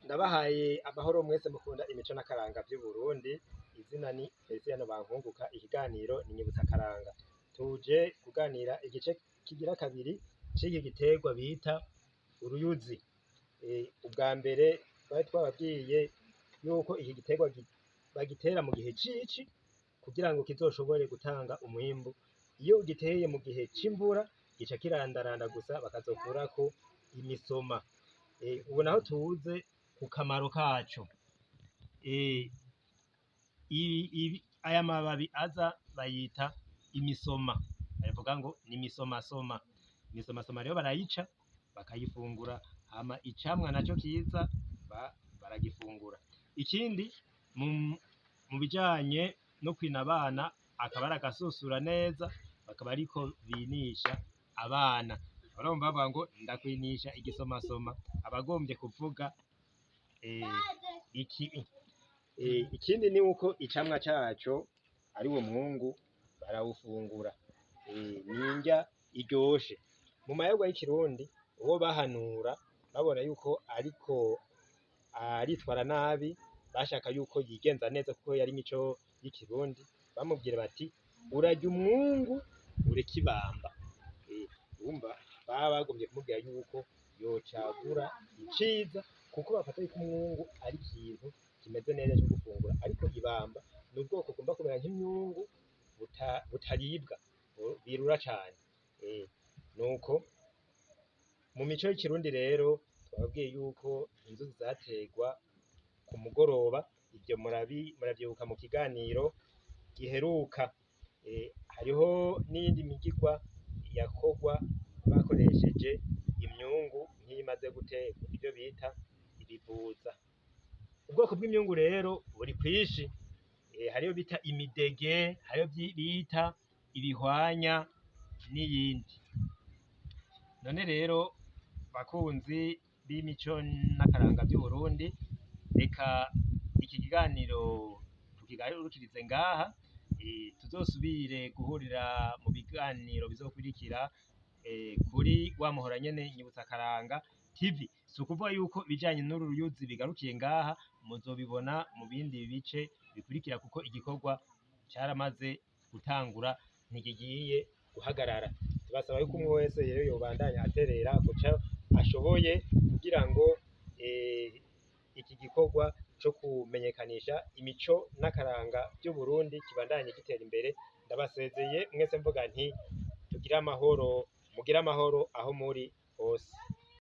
Ndabahaye amahoro mwese mukunda imico n'akaranga vy'Uburundi. Izina ni Feliciano Bankunguka, ikiganiro ni Nyibutsa Akaranga. Tuje kuganira igice kigira kabiri c'iki giterwa bita uruyuzi. Ubwa mbere twari twababwiye yuko iki giterwa bagitera mu gihe c'ici kugira ngo kizoshobore gutanga umwimbu. Iyo ugiteye mu gihe c'imvura gica kirandaranda gusa bakazokurako imisoma. Ubu naho tuze ku kamaro kaco. Aya mababi aza bayita imisoma, bavuga ngo ni imisomasoma. Imisomasoma rero barayica bakayifungura, hama icamwa naco kiza baragifungura. Ikindi mu bijanye no kwina abana akaba ari agasusura neza, bakaba ariko binisha abana. Urumva bavuga ngo ndakwinisha igisomasoma, abagomvye kuvuga iki. Ikindi ni uko icamwa caco ari wo mwungu barawufungura. Ni indya iryoshe. Mu mayarwa y'ikirundi uwo bahanura babona yuko ariko aritwara nabi, bashaka yuko yigenza neza kuko yari imico y'ikirundi, bamubwira bati urarya umwungu ureke ibamba. Urumva baba bagomvye kumubwira yuko yocagura iciza, kuko bafata yuko umwungu ari ikintu kimeze neza co gufungura, ariko ibamba ni ubwoko bugomba kumera nk'imyungu butaribwa, birura cane. Nuko mu mico y'ikirundi rero twababwiye yuko inzuzi zaterwa ku mugoroba, ivyo muravyibuka mu kiganiro giheruka. Hariho n'iyindi migirwa yakorwa bakoresheje imyungu nk'iyimaze guterwa, ivyo bita ibivuza. Ubwoko bw'imyungu rero buri kwishi. Hariyo bita imidege, hariyo bita ibihwanya n'iyindi. None rero bakunzi b'imico n'akaranga vy'Uburundi, reka iki kiganiro tukigarukirize ngaha, tuzosubire guhurira mu biganiro bizokurikira kuri wa muhora nyene Nyibutsa Akaranga TV. Si ukuvuga yuko ibijanye n'uru ruyuzi bigarukiye ngaha, muzobibona mu bindi bice bikurikira kuko igikorwa caramaze gutangura ntikigiye guhagarara. Tubasaba yuko umwe wese rero yobandanya aterera kuco ashoboye kugira ngo iki gikorwa co kumenyekanisha imico n'akaranga vy'Uburundi kibandanye gitera imbere. Ndabasezeye mwese mvuga nti tugire amahoro, mugire amahoro aho muri hose.